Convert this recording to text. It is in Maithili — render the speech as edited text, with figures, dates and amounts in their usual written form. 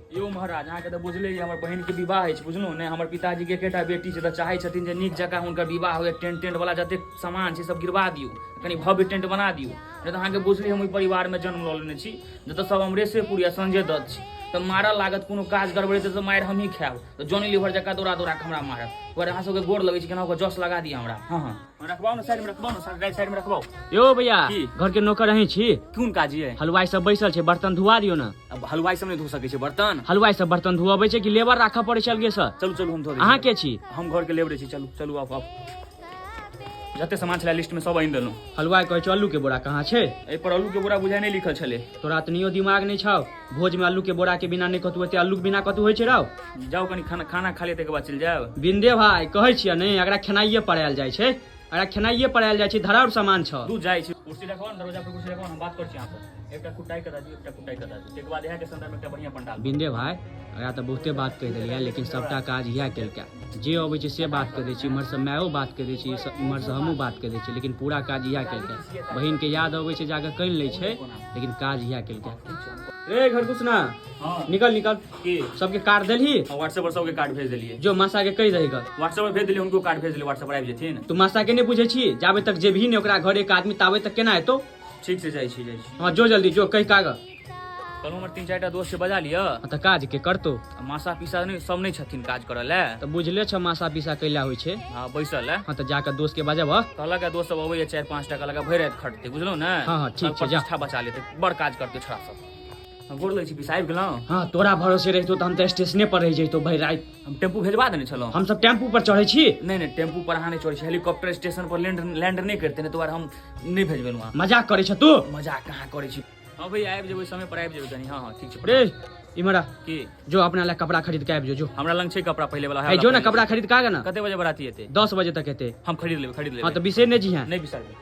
यौ महाराज, अहाँके तऽ बुझले यऽ हमर बहिनके विवाह अछि, बुझलहुँ ने? हमर पिताजीके एकेटा बेटी छै, तऽ चाहै छथिन जे नीक जकाँ हुनकर विवाह हुए। टेंट टेंट वाला जतेक सामान छै सब गिरवा दियौ, कनि भव्य टेंट बना दियौ। नहि तऽ अहाँके बुझले हम ओहि परिवारमे जन्म लऽ लेने छी जतऽ सब अमरेशे पुरी आ संजय दत्त छै, तऽ मारऽ लागत। कोनो काज गड़बड़ेतै तऽ मारि हमही खायब, तऽ जॉनी लीवर जकाँ दौड़ा दौड़ा कऽ हमरा मारत। ओकर अहाँ सबके गोर लगै छै, केना ओकर जस लगा दिअ हमरा। हँ हँ, रखबाउ ने साइडमे, रखबाउ ने राइट साइडमे रखबाउ। यौ भैया। की? घर के नौकर अहीं छी? कोन काज ये? हलवाई सब बैसल छै, बर्तन धुआ दियौ ने। अब हलवाई सब नहि धो सकै छै बर्तन? हलवाई सब बर्तन धुअबै छै कि लेबर राखऽ पड़ै छै अलगे से? चलू चलू, हम धो दै छी। अहाँ के छी? हम घर के लेबरे छी। चलू चलू, आउ आउ। जते सामान छलै लिस्ट में सब आनि देलहुँ। हलवाई कहै छै आलू के बोरा कहाँ छै? एहि पर आलू के बोरा बुझाइ नहि लिखल छलै। तोरा तनियो दिमाग नहि छौ? भोज में आलू के बोरा के बिना नहि कतू हेतै, आलू के बिना कतू होइ छै रौ? जाउ, कनि खाना खाना खा लिअ, ताहिके बाद चलि जायब। बिंदे भाई, कहै छियै ने, एकरा खेनाइए पड़ायल जाइ छै, एकरा खेनाइए पड़ायल जाइ छै। धराउर सामान छौ। दूध जाइ छै। कुर्सी रखबाउ ने, दरवाजा पर कुर्सी रखबाउ ने, हम बात करै छी अहाँसँ। एकटा कुटाइ करा दियौ, एकटा कुटाइ करा दियौ, ताहिके बाद इएह के संदर्भ में एकटा बढ़िआँ पंडाल। बिंदे भाई, एकरा तऽ बहुते बात कहि देलियै, लेकिन सबटा काज इएह केलकै। जे अबै छै से बात कहि दै छी। इम्हरसँ मायो बात कहि दै छी, इम्हरसँ हमहूँ बात कहि दै छी, लेकिन पूरा काज इएह केलकै। बहिनके याद अबै छै, जाकऽ कनि लै छै, लेकिन काज इएह केलकै। रे घर घुसना। हँ। निकल निकल। की? सबके कार्ड देलही? व्हाट्सएप पर सबके कार्ड भेज देलियै। जो मासा के कहि दही ग। व्हाट्सएप पर भेज देलियै, हुनको कार्ड भेज देलियै व्हाट्सएप पर, आबि जेथिन। तू मासा के नहि बुझै छी? जाबे तक जेबही ने ओकरा घर एक आदमी, ताबे तक केना हेतौ? ठीक छै, जाइ छी, जाइ छी। हँ, जो जल्दी जो, कहि काग। कहलहुँ हमर तीन चारिटा दोस्त छै, बजा लिअ। तऽ काज के करतौ? आ मासा पीसा नहि सब नहि छथिन काज करऽ लए। तऽ बुझले छ मासा पीसा कैला होइ छै। हँ, बैसल है। हँ, तऽ जाकऽ दोस्त के बजाब। कहलक है दोस्त सब अबैया चारि पाँच टा, कहलक है भरि राति खटतै, बुझलहुँ ने? हँ, ठीक छै, जा। प्रतिष्ठा बचा लेतै, बड़ काज करतै छोड़ा सब। हम गोर लगै छी पीसा, आबि गेलहुँ। हँ, तोरा भरोसे रहितो तऽ हम तऽ स्टेशने पर रहि जैतो भरि राति। हम टेम्पू भेजवा देने छलहुँ। हम सब टेम्पू पर चढ़ै छी? नहि नहि, टेम्पू पर अहाँ नहि चढ़ै छी। हेलीकॉप्टर स्टेशन पर लैंड लैंड नहि करतै ने, दुआरे हम नहि भेजबेलहुँ अहाँ। मजाक करै छ तू? मजाक कहाँ करै छी? हँ भैया, आबि जेबै, समय पर आबि जेबै कनि। हँ हँ, ठीक छै। रे, इम्हर आ। की? जो अपना लए कपड़ा खरीद के आबि जो, जो। हमरा लग छै कपड़ा पहिले वाला। है, जो ने कपड़ा खरीद के आ ने। कते बजे बराती एतै? 10 बजे तक एतै। हम खरीद लेबै, खरीद हँ। लेबै। तऽ बिसरि नहि जइहें। नहि बिसरबै।